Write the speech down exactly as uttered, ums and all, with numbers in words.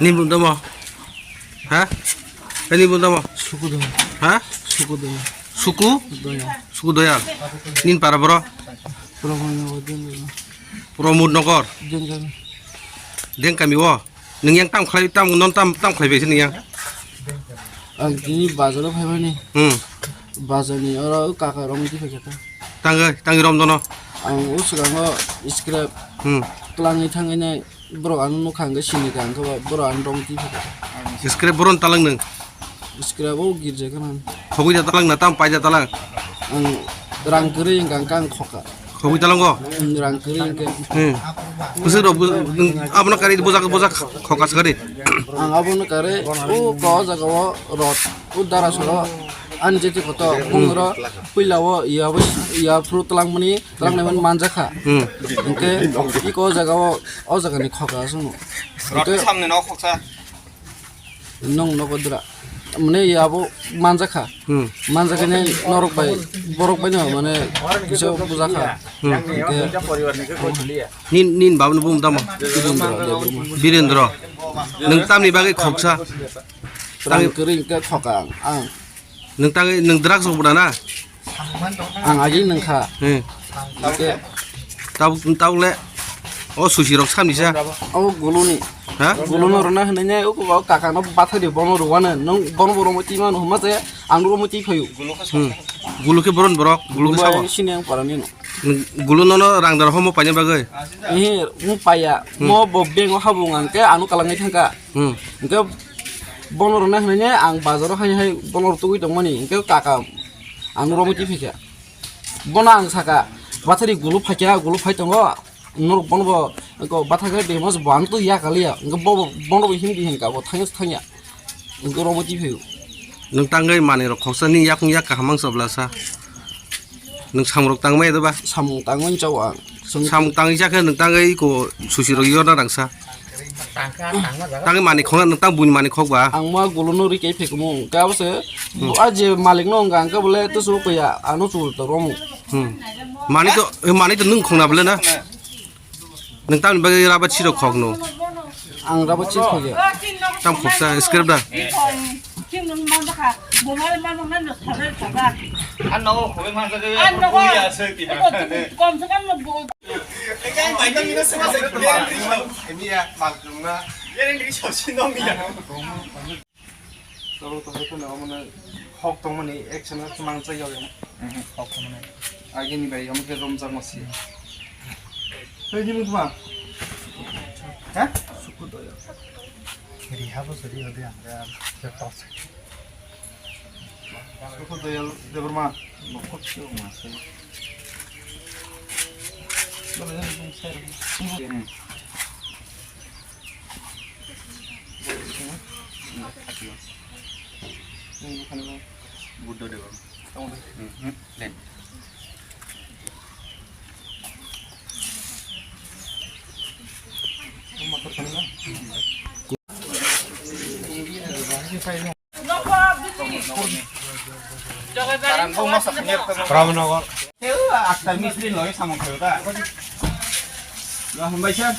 Ni bunda mo? Ha? Ani bunda mo? Suku doya. Ha? Suku doya. Suku? Doya. Suku doya. Nin para bro? Pramod Nagar, Denjani. Pramod Nagar? Denjani. Deng kami wo? Nung yang tam khlai, tam, non tam, tam khlai bai se nung yang? Ang tini bazar o phai mani. Hmm. Bazar ni oro kaka romwi tiphai kha. Tangai, tangi rom dono. Ang o swkango scrap Hmm. Twlangwi thangwi nai borok ano nukha hwnkhe sini ka hwnkhe bo borok ano romwi tiphai kha. Scrap boron talang nung. Scrap o girja khana. Khogwi da talang na tam pai da talang. Ang rang kwrwi hwnkha hwnkhe ang khoka. Khogwi talango? Hmm, rang kwrwi hwnkhe. Hmm. Bwswk rok bw-, nung abono kari bwjak bwjak khoka swkadi. Ang abono kare o ko jaga o rot o dara soro ani jeti koto Hmm. Mungro puila o ya bo ya phru twlangmani twlangnai man manjakha. Hmm. Hwnkhe iko jaga o o jaga ni khoka aswk no. Rot samni no khoksa. Nong nogo dra. Mane ya bo manjakha. Hmm. Manjakha ne norok bai borok bai no mane kisa bujakha. Hmm. Hwnkhe Nin, nin babani bum tamo? Birendra Debbarma. Birendra. Nung tamni bagwi khoksa? Rang kwrwi hwnkhe khoka ang. Ang. Nung tangwi, nung drugs rok bwna na? Ang agi nungkha. Hmm. Hwnkhe Tabuk, tabuk le. O susi rok samni sa. Abo guluni. Ha? Guluno rwna hwnwi ne o kaka no bathai de bono rwano. Nung bono bo romwi twi mano hwnma se ang romwi twi phaio. Hmm. Gulu khe boron borok, gulu khe sabo. Sini ang parani no. Gulu nono rang dar homo paina bagwi? Ehe, wng paiya. Hmm. Mo bo bank o habung ang khe ano kalangwi thangkha. Hmm. Hwnkhe bono rwna hwnwi ne ang bazar o hai hai bono rw tugwi tongmani. Hwnkhe kaka ano romwi twi phaikha. Bono ang saka, bathari gulu phaikha, gulu phai tongo. Norok bono bo ko bathakhe bemos bo ano to ya kaliya. Hwnkhe bo bono bo hindi hwnkha bo thangya thangya. Hwnkhe romwi twi phaio. Nung tangwi manwi rok khoksa ni yakung yak kaham mangsa bwlasa. Nung samung rok tangmaya doba? Samung tangmani chao ang. Samung tangwi jakhe nung tangwi ko susi rok yorna rangsa. Tangwi manwi khokna nung tang buini manwi khokba? Ang ma guluno rikei pheikumu hwnkhe abo se Hmm. a je malik no hwnkha hwnkhe bole to su koya ano chul to romu. Hmm. Manwi to, manwi to nung khokna bole na? Nung tamni bagwi rubber chirok khokno? Ang rubber chip khokya. Tam khoksa scrap da. Toro to hai kheno omono hok tongmani action o mansa yag. Mhm, hok tongmani. Agini bai omo khe romjak masi. Tei gini tuma? Ha? Suku doya. Riha bo sori hode ang ya. Suku doya Debbarma. Nokot sio masi. Bole yang sai. Buddha Dewa. Ramnagar. Akta misli loi samung khelo ta. Lah, hambai sir.